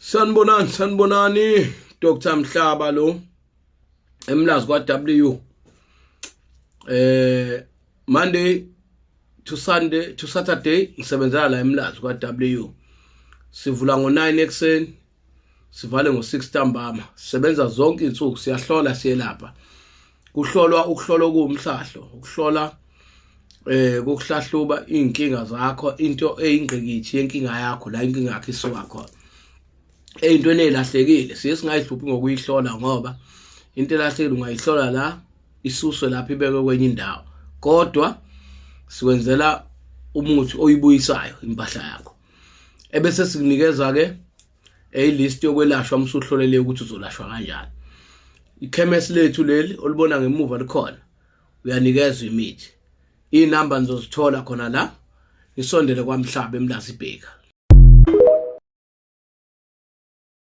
Sanibonani, sanibonani Dr Mhlaba lo eMlazi kwa W. Monday to Sunday to Saturday ngisebenzela la eMlazi kwa W. Sivula ngo9 ekseni sivale ngo6 ntambama. Sisebenza zonke izinsuku, siyahlola, siyelapha. Kuhlolwa ukuhlola okuwumhlahlo, ukuhlola kokuhlahluba inkinga zakho, into eyingqikithi yenkinga yakho, la inkinga yakho isuka khona. Eyintweni ezilahlekile siye singayihluphi ngokuyihlola, ngoba into elahlekile ungayihlola la isuswe lapho ibekwe kwenye indawo, kodwa sikwenzela umuthi oyibuyisayo impahla yakho, ebese sikunikeza ke eyilist yokwelashwa umsuhlolele ukuthi uzolashwa kanjani. Ikhemesi lethu leli olibona ngemuva likhona, uyanikezwa imithi, inamba nizozithola khona la. Nisondele kwaMhlaba eMlazi, ibheka.